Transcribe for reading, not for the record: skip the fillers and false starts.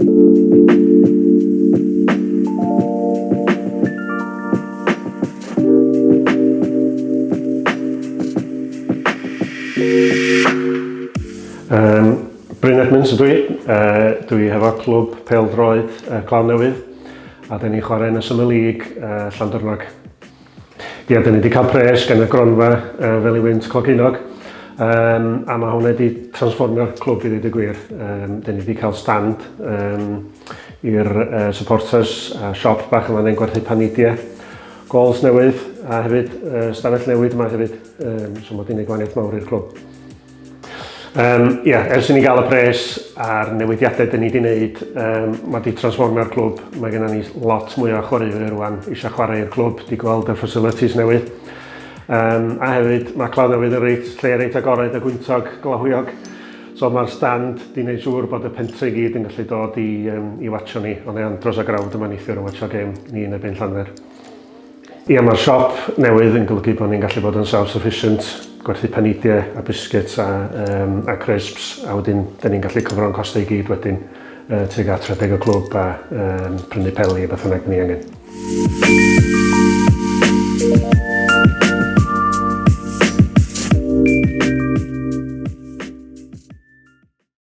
Um, Bryn Edmunds ydw i. Uh, dwi hefo clwb pêl-droed uh, Clawdd Newydd a dyn ni'n chwarae yn y Summer League uh, Llandyrnog. Ia, dyn ni wedi cael pres gan y gronfa uh, fel i wynt Cloginog, um, a mae hwnna wedi transformio'r clwb i ddweud y gwir. Um, dyn ni wedi cael stand um, i'r uh, supporters a siop bach yma yn gwerthu panidiau, gols newydd a hefyd uh, stafell newid yma hefyd, um, so mae wedi gwneud gwahaniaeth mawr i'r clwb. Um, ia, ers i ni gael y pres a'r newidiadau dyn ni wedi wneud, um, mae wedi transformio'r clwb. Mae gennym ni lot mwy o chwaraewyr rwan eisiau chwarae i'r clwb, di gweld y facilities newydd. Um, a hefyd, mae Clawdd Newydd yn reit, lle reit agored a gwyntog, glawiog. So mae'r stand di wneud siŵr bod y pentre i gyd yn gallu dod i, um, i watcho ni. Ond e'n dros y grawd yma neithiwr yn watcho gêm ni yn erbyn Llanfair. Ia, mae'r siop newydd yn golygu bod ni'n gallu bod yn self-sufficient, gwerthu paneidiau a biscuits a, um, a crisps, a wedyn dyn ni'n gallu cyfro'n costau i gyd wedyn uh, tuag at rhedeg y clwb a um, prynu peli a beth bynnag ni angen.